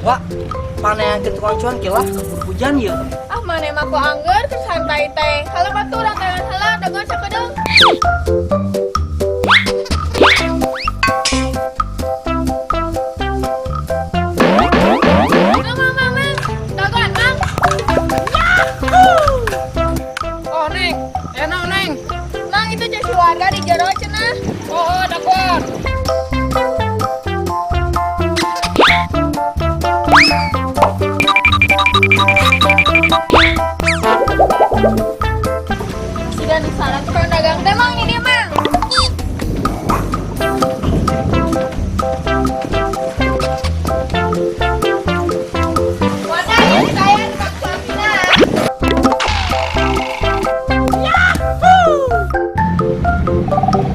Wah, paneangkeun tukang cuan kieu lah, keburu hujan ye. Ah, maneh mah ku angger terus santai teh. Kalau batu urang tangan heula dagoan sakedeung. Mang, mang, mang, mang. Dagoan, mang. Oh, Neng. Enak, Neng. Mang, itu cek si warga di jero cenah. Oh, dagoan. Siga nu salah tukang dagang teh, mang, ini mang. Warga ini saya tukang suaminya.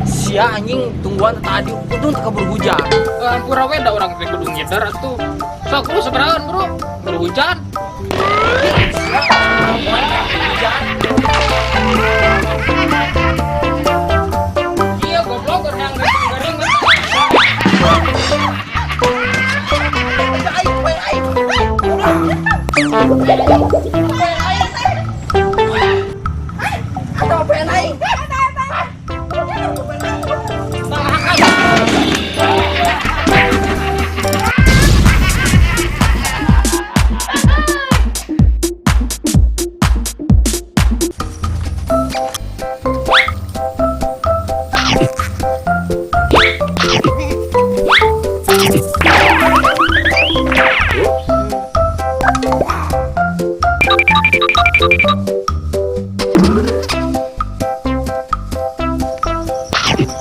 Sia anjing tungguan tadi untung teu keburu hujan. Eh, hampura we da urang teh kudu nyeder atuh. Sok bro sabarahan bro. Buru hujan. Hujan. Iya goblok orang garing. Aing, poe aing. Poe aing. Atau poe aing.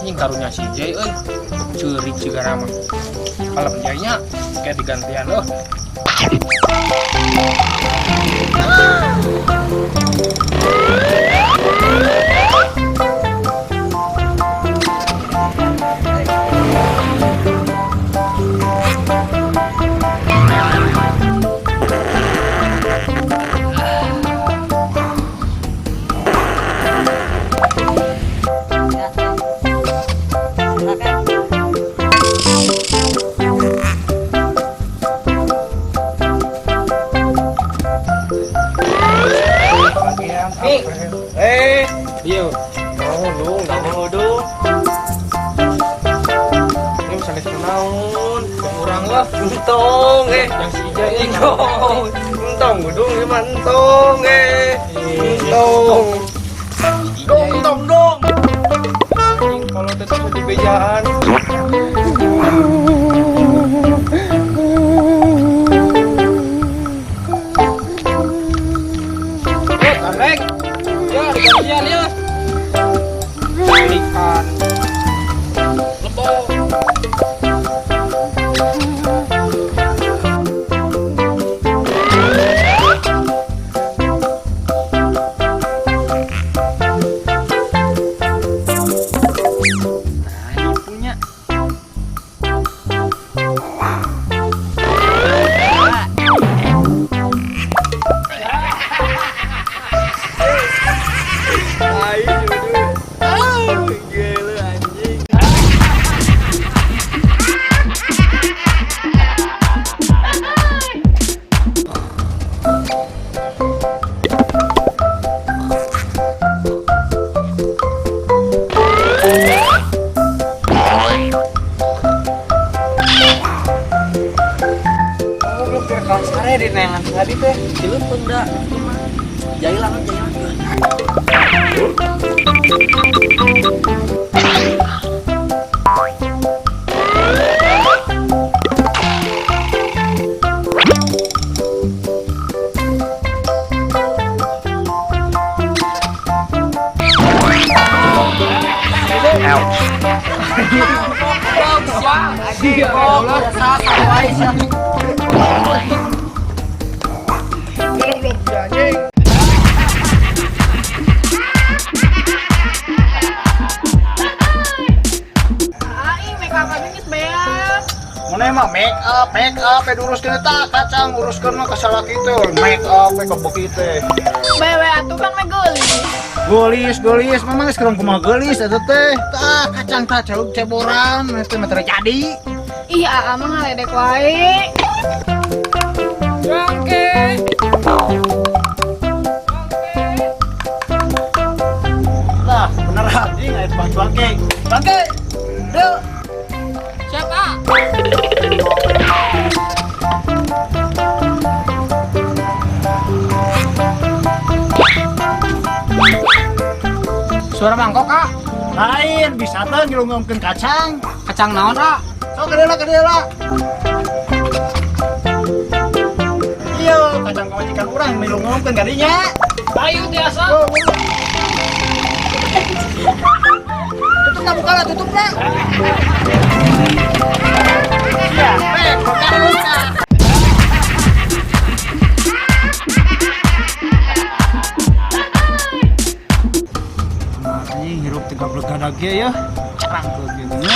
Anjing karunya si Jay euy. Ceurik siga mah. Kalem jaynya kayak digantian loh. Eh, Iya. naon dong, naon dong. Ini misalnya naon, Yang urang lah. entong eh. Yang si Jay ini. Entong, entong gudung gimana entong eh. Entong. Dong, entong dong. Kalau tetap di bejaan. Eh, gandeng. Ya, digantian ya. Ikan. Lebo. Nah, ini punya. Ayo, gila anjing. Oh, belum kira kawan sare di nengan tadi teh. Dileupeng da itu mah. Jailan jailan. Belum anjing. Aing make up geus beas. Mana mah make up, diuruskeun eta kacang uruskeun mah ka salaki teh make up we kebeki teh. Bae atuh kan mah geulis. Geulis, geulis, memang geus kurang kumaha geulis eta teh. Tah kacang tah celuk ceboran eta mah terjadi. Ih, aa mah ngaledek wae. Cuangki. Lah, bener anjing aya tukang cuangke. Cuangke. Deuk. Siapa? Suara mangkok, ah. Lain bisa teh ngilungkeun kacang. Kacang naon, ah? Sok kedeula kedeula. Iya, kacang pamajikan urang milungkeun kadinya. Ayo biasa. Tutup lah, buka lah, tutup lah. Iya, buka, buka. Anjing hirup tiga belegada ge ya. Carang ke gitu nya.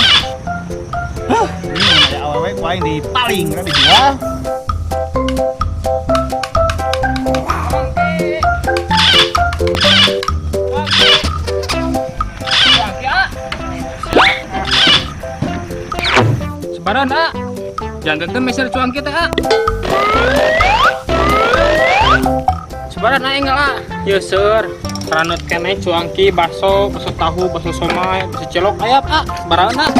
Huh, ini ada awewe ku aing dipaling kan dijual. Sebaran, ah. Jangan tentu meser cuangki teh, ah. Sebaran ah enggak, ah. Ya, sir. Ranut kene cuangki, bakso, bakso tahu, bakso somai, bakso cilok ayap, ah. Sebaran, ah.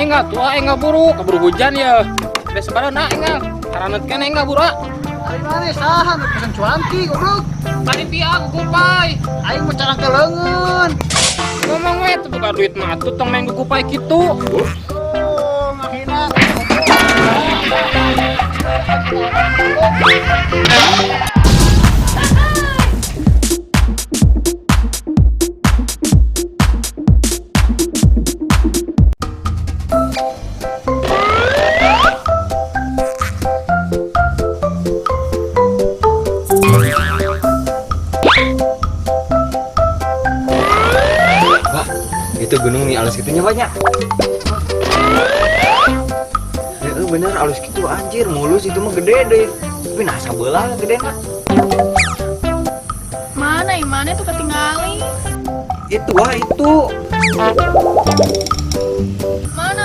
Enggak tua, enggak buru, keburu hujan ya. Udah sebaran, ah, enggak. Ranut kene enggak buru, ah. Ari mana saha nu pesen cuangki goblok. Tadi pia gugupai. Aing mau carang ke leungeun. Ngomong we tuh buka duit mah tuh tong main gugupai gitu. Oh, ngahina. Wah, itu gunung nih alus gitunya banyak. Ya, bener alus gitu anjir, mulus itu mah gede deh. Tapi nah sabelah gede mah. Mana imane tuh ketinggalan. Itu wah itu. Mana